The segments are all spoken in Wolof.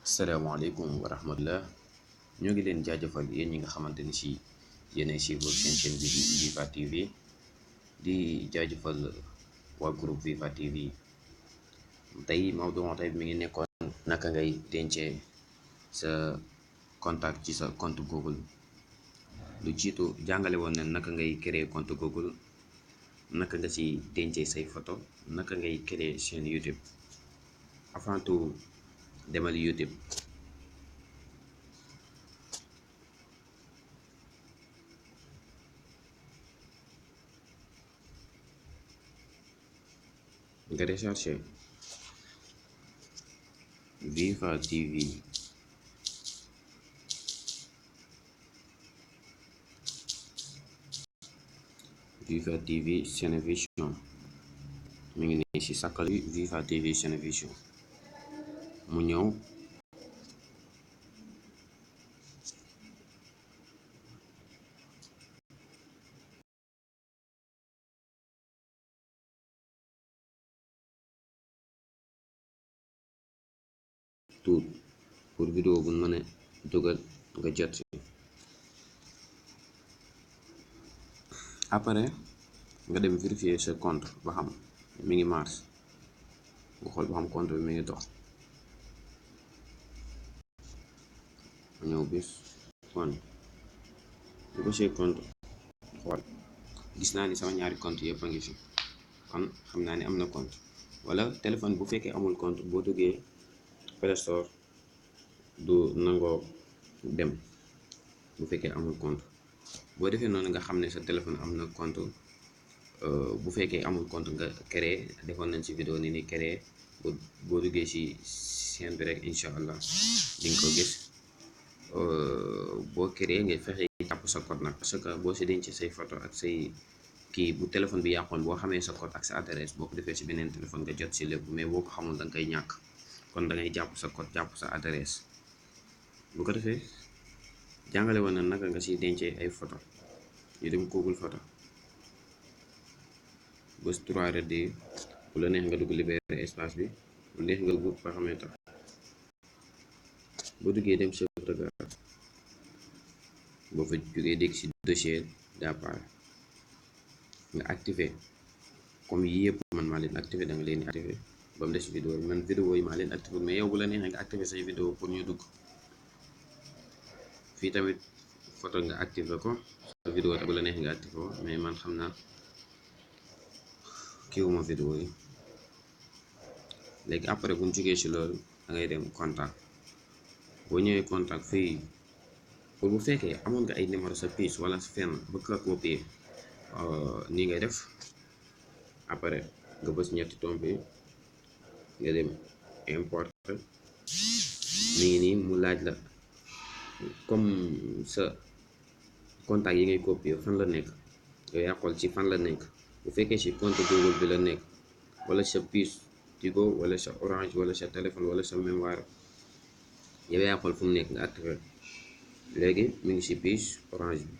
Assalamualaikum warahmatullah. Ñoo ngi leen jaajëfal yéen ñi nga xamante ni si yéenay suivre seen chaîne bi di Viva TV di jaajëfal waa groupe Viva TV. tey Maodo tey mi ngi nekkoon naka ngay dencee sa contact ci sa compte Google. lu jiitu jàngale woon na naka ngay créer compte Google, naka nga ci dencee say photo, naka ngay créer chaîne YouTube. Avant tout demal YouTube nga recherché Viva TV. Viva TV Cinevision mi ngi nii ci sàkkal bi Viva TV Cinevision mu ñëw tuut pour vidéo bu mën a dugal nga jot ci. Après nga dem vérifier sa compte ba xam mi ngi marche, nga xool ba xam compte bi mi ngi dox. ma ñëw bis kon bu ko see compte xool gis naa ni sama ñaari compte yëpp a ngi fi, kon xam naa ni am na compte. wala téléphone bu fekkee amul compte boo duggee Play Store du nangoo dem bu fekkee amul compte. boo defee noonu nga xam ne sa téléphone am na compte. bu fekkee amul compte nga créer, defoon nañ ci vidéo ni créer. boo duggee ci chaîne bi rek incha allah di nga ko gis. boo créer nga fexe jàpp sa code nag, parce que boo si dencee say photo ak say kii, bu téléphone bi yàqoon boo xamee sa code ak sa adresse boo ko defee si beneen téléphone nga jot si lépp, mais boo ko xamul da nga koy ñàkk. kon da ngay jàpp sa code, jàpp sa adresse. bu ko defee jàngale woon na naka nga siy dencee ay photo. ñu dem Google photo bés 3 rëdd yi, bu la neex nga dugg libéré espace bi, bu neex nga dugg paramètre. boo duggee dem sauvegarde, boo fa jógee dégg si dossier d'appart nga activé. comme yii yëpp man maa leen activé, da nga leen activé ba mu des vidéo yi. man vidéo yi maa leen activé, mais yow bu la neexee nga activé say vidéo pour ñu dugg. fii tamit photo nga activé ko sa vidéo bu la neexee nga activé ko, mais man xam naa kiiwuma vidéo yi. léegi après bu ñu jógee si loolu da ngay dem contact. boo ñëwee contact fii, pour bu fekkee amoon nga ay numéro sa pièce wala fenn bëgg la copier, nii ngay def. après nga bës ñetti tomb yi, nga dem importer. mi ngi nii mu laaj la comme sa contact yi ngay copier fan la nekk, yow yaa xool ci fan la nekk. bu fekkee ci compte Google bi la nekk, wala sa puce Tigo, wala sa Orange, wala sa téléphone, wala sa mémoire, yow yaa xool fu mu nekk nga activé. léegi mi ngi ci puce Orange bi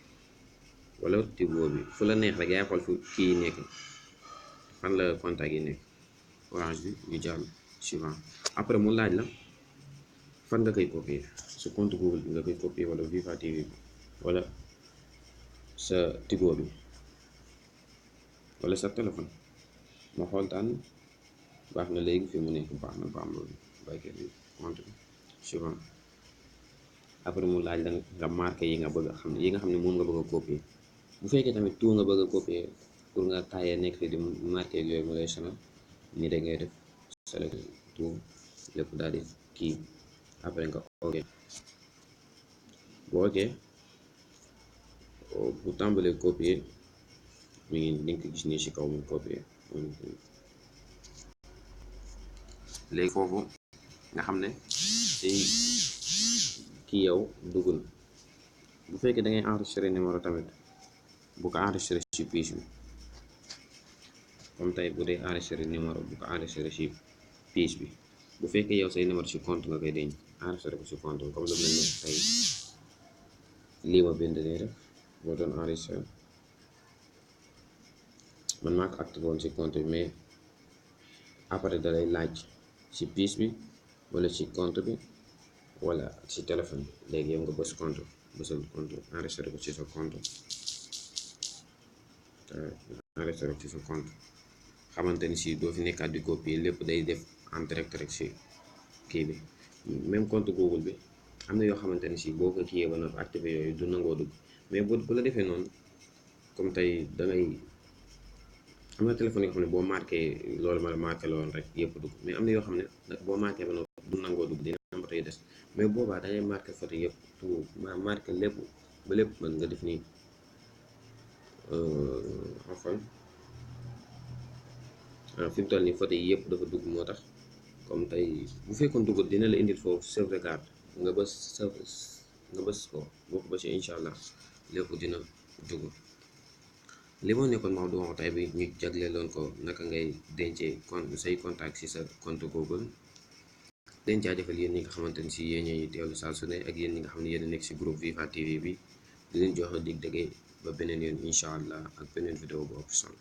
wala Tigo bi, fu la neex rek yaa xool fu kii nekk, fan la contact yi nekk. Orange bi ñu jàll suivant. après mu laaj la fan nga koy copier, sa compte Google bi nga koy copier, wala Viva TV bi, wala sa Tigo bi, wala sa téléphone. ma xool taan baax na, léegi fi mu nekk baax na, baax na baykat bi compte bi suivant. après mu laaj la nga marqué yi nga bëgg a xam, yi nga xam ne moom nga bëgg a copier. bu fekkee tamit tout nga bëgg a copier pour nga taayee nekk fi di marqué yooyu mu lay sonal, nii da ngay def select tout lépp daal di kii. après nga ok. boo ok bu tàmbalee copier, mi ngi di nga ko gis nii si kaw mu copier. léegi foofu nga xam ne day kii yow dugg na. bu fekkee da ngay enregistré numéro tamit bu ko enregistré ci pièce bi, comme tey bu dee enregistré numéro bu ko enregistré ci pièce bi. bu fekkee yow say numéro ci compte nga koy denc, enregistré ko ci compte bi, comme lu mel ne tey lii ma bind nii rek boo doon enregistré. man maa ko activé woon ci compte bi, mais après da lay laaj ci pièce bi wala ci compte bi wala ci téléphone léegi yow nga bës compte bësal compte enregistré ko ci sa compte enregistré ko ci sa compte xamante ni si doo fi nekkaat di copier lépp day def en direct rek si kii bi. même compte Google bi am na yoo xamante ni si boo ko kiiyee ba noppi activé yooyu du nangoo dugg mais bu la defee noonu comme tey da ngay am na téléphone yoo xam ne boo marqué loolu ma la marqué la woon rek yëpp dugg mais am na yoo xam ne nag boo marqué ba noppi du nangoo dugg dina am photo yu des mais boobaa da ngay marqué photo yëpp tout marqué lépp ba lépp mën nga def nii enfin fi mu toll nii photo yi yëpp dafa dugg moo tax comme tey bu fekkoon dugg dina la indil foofu sauvegarde nga bës nga bës ko boo ko bësee incha allah lépp dina dugg. li moo nekkoon Maodo wax tey bi ñu jagleeloon ko naka ngay dencee compte say contact ci sa compte Google. leen jaajëfal yéen ñi nga xamante ni si yéen ñuy teewlu saa su ne ak yéen ñi nga xam ne yéen a nekk si groupe Viva TV bi di leen jox dig dëgg ba beneen yoon incha allah ak beneen vidéo bu ëpp solo.